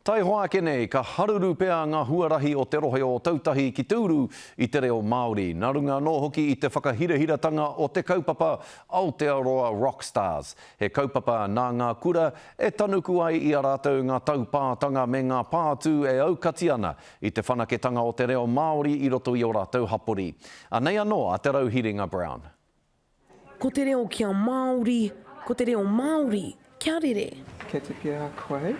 Taihoa ake nei, ka haruru pea ngā huarahi o te rohe o Ōtautahi ki te uru i te reo Māori, nā runga anō hoki i te whakahirahiratanga o te kaupapa Aotearoa Rockstars, he kaupapa nā ngā kura e tanuku ai i a rātou ngā taupātanga me ngā pātū e aukati ana i te whanaketanga o te reo Māori i roto i ō rātou hapori. Anei anō a Te Rauhiringa Brown. Ko te reo kia Māori, ko te reo Māori kia rere. Kei te pēhea koe?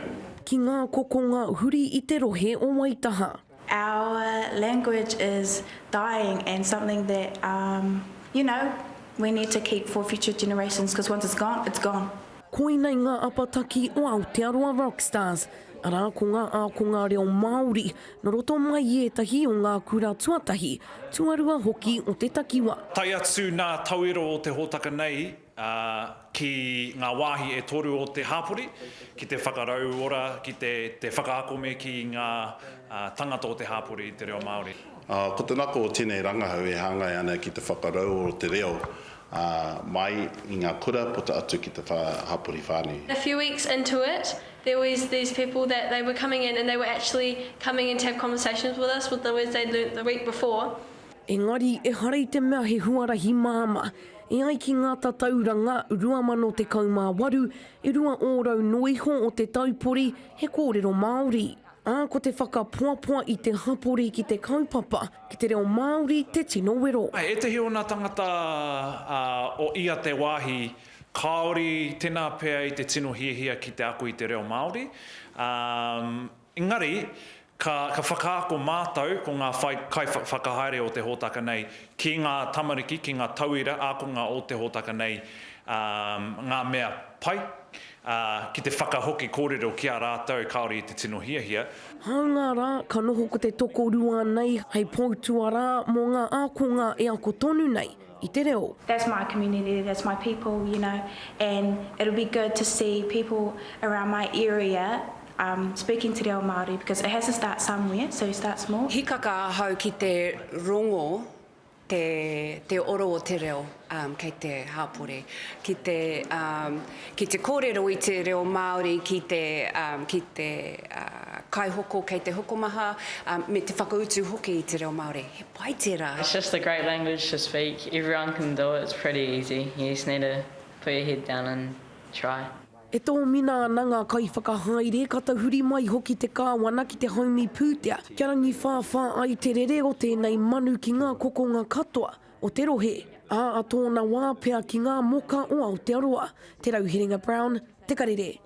Ki ngā kokonga huri i te rohe o Waitaha. Our language is dying and something that um you know we need to keep for future generations because once it's gone, it's gone. Koinei ngā apataki o Aotearoa Rockstars, arā ko ngā ākonga reo Māori nō roto mai i ētahi o ngā kura tuatahi, tuarua hoki o te takiwa. Tae atu nā tauira o te hōtaka nei ki ngā wāhi e toru o te hāpori, ki te whakarauora, ki te whakaako me ki ngā tangata o te hāpori i te reo Māori. Ko te nako o tēnei rangahau e hāngai ana ki te whakarauora o te reo ā, mai i ngā kura puta atu ki te hapori whānui. A few weeks into it, there was these people that they were coming in and they were actually coming in to have conversations with us with the words they'd learnt the week before. Engari, ehara i te mea he huarahi māmā. E ai ki ngā tatauranga 2018, e 2% noa iho o te taupori he kōrero Māori. Ā, ko te whakapoapoa i te hapori ki te kaupapa, ki te reo Māori te tino wero. Āe, ētehi o nā tangata o ia te wāhi kāore tēnā pea i te tino hiahia ki te ako i te reo Māori, engari ka, ka whakaako mātou, ko ngā whai, kaiwhakahaere o te hōtaka nei, ki ngā tamariki, ki ngā tauira ākonga o te hōtaka nei, ngā mea pai, ā, ki te whakahoki kōrero ki a rātou kāore i te tino hiahia. Hāunga rā, ka noho ko te tokorua nei hei pou tuarā mō ngā ākonga e ako tonu nei i te reo. That's my community, that's my people, you know, and it'll be good to see people around my area um, speaking te reo Māori because it has to start somewhere, so you start small. Hikaka ahau ki te rongo te, te oro o te reo um, kei te hāpori, ki te, um, ki te kōrero i te reo Māori ki te, um, ki te uh, kaihoko kei te hokomaha, um, me te whakautu hoki i te reo Māori. He pai tērā. It's just a great language to speak, everyone can do it, it's pretty easy, you just need to put your head down and try. E tōmina ana ngā kaiwhakahaere ka tahuri mai hoki te Kāwana ki te haumi pūtea kia rangiwhāwhā ai te rere o tēnei manu ki ngā kokonga katoa o te rohe, ā, a tōna wā pea ki ngā moka o Aotearoa. Te Rauhiringa Brown, Te Karere.